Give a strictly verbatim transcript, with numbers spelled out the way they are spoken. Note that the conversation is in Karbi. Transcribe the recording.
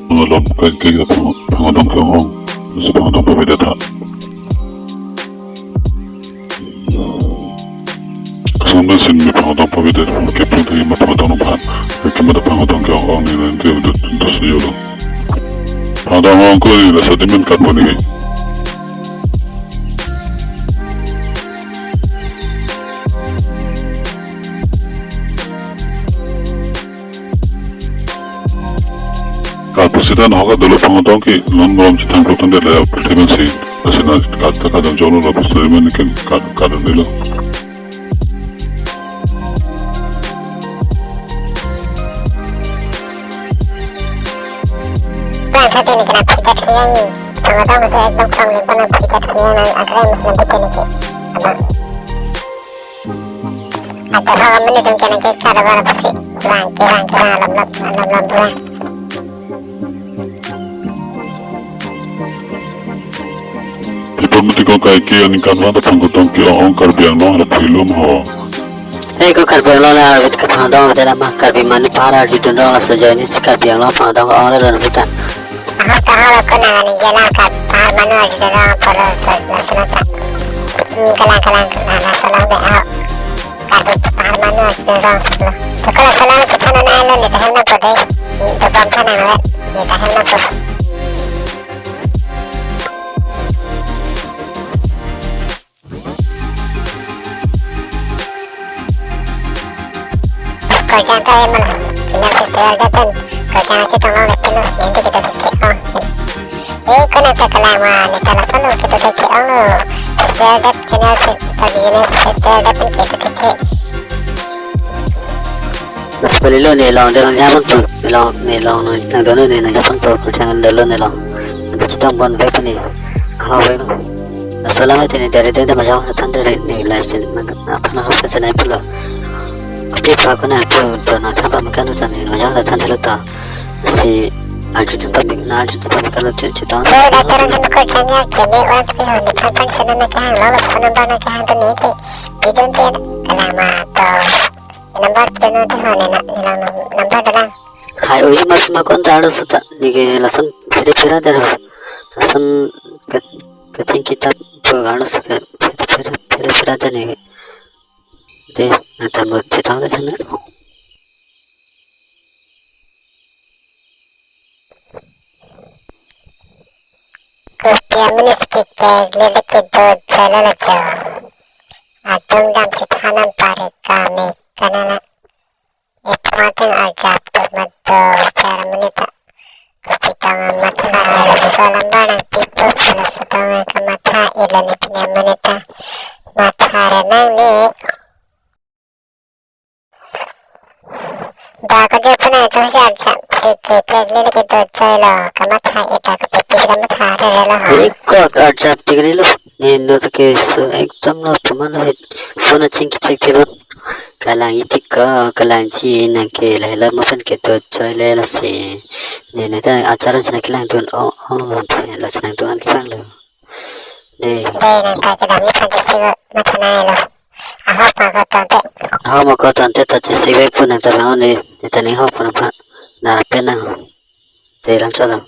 Malom kai kai ke Phang-, Phangdong ke ong. Si Phangdong pavedet tha. Sumbe sin me Phangdong pavedet ke pun thai ma Phangdong nang phan. Ke ma da Phangdong ke ong ni nang ke do do suyo lo. Phangdong ong ko ni la sedimen kat pun ni. Ka pusi ta nahok adolo Phangdong ke non malom chethang ploton de la ya pultemen si. Asina ka ta ka dang jolo la pusi men ke ka ka dang de lo. Bang kati ni kena phita thuya ni. Phangdong se ekdom kong ni kena phita thuya na akre mas nanti pini ke. Abang. Ata ha mene dong kena ke karabar pasi. Rang ke rang ke rang alam lam alam lam pura. People mati ko kai ke aningkan vang ta Phangdong ke ong Karbi Anglong la philum ho. Eh, ko Karbi Anglong la arvit ke Phangdong de la ma Karbi mane para di dun rong la so join si Karbi Anglong Phangdong ong la lon vita. Aha ta ha la ko na ni jela ka par manu arjuna polo sa la sana ta. Hmm, kalang kalang na na salam de ah. Kati par manu arjuna sa lo. Pokok la salam si thana na lo ni ta hena pode. Hmm, to bom thana na ni ta hena pode. Korjang ta emal channel festival daten korjang achi tong long le pilo nindi kita tete ong. Eh, kona ta kalang ma ni ta lason lo kita tete ong lo. Festival dat channel fe-, ta business festival daten kita tete. Pali lo ni long de long japan tu ni long ni long no nang dono ni nang japan tu korjang dolo ni long. Nanti chitong bon baik ni. Aha baik lo. Asalamat ini dari tadi macam tanda dari ni live stream nang apa nang apa sana pula. Tapi apa aku nak tu tu nak apa makan tu ni macam tanda lo ta. Si arju tu pamik na arju tu pamik kalau tu chitong. Pura datar ang hamkor chanya keme orang tu yang di papan sana nak yang lo phone number nak yang tu ni tu. Bidon tu yang lama tu. Number tu ni tu ni na ni lang number dalang. Hai, uji mas ma kon ta arlo suta ni ke lason phere phere der ho. Lason ke, kaching kitab pu arlo suta phere phere phere phere der ni ke. De, nang ta mo chetong de thana. Kopi amones ke ke lele ke do jala la jo. Atum dam si thanam pare kami kanala. Iphutin arjap tur madu per menit ta. Kopi tong matha solam barang tipu pala sotong kamatha ilo ni punya menit ta. Matha renang ni. Da ko je puna jo si arjap. Ke ke ke lele ke do joi lo kamatha ita kopi pis kamatha rere lo ha. Iko arjap tigri lo. Ni no ta ke so ekdom lo puma lo. Phone ching kitik tipu. Kalang itik ko, kalang chi nang ke lahelo mo pen ke do choi le lasi. Ne ne ta acharon china kelang dun ong ong mo pen lasi nang dun an kepang lo. De. De nang ta kedam ni pen si mathana lo. Ahok ma ko tonte. Ahok ma ko tonte ta chisi ve pu nang ta lang ne. Ne ta ni hok pu nang pa. Nara pen nang. De lang cholam.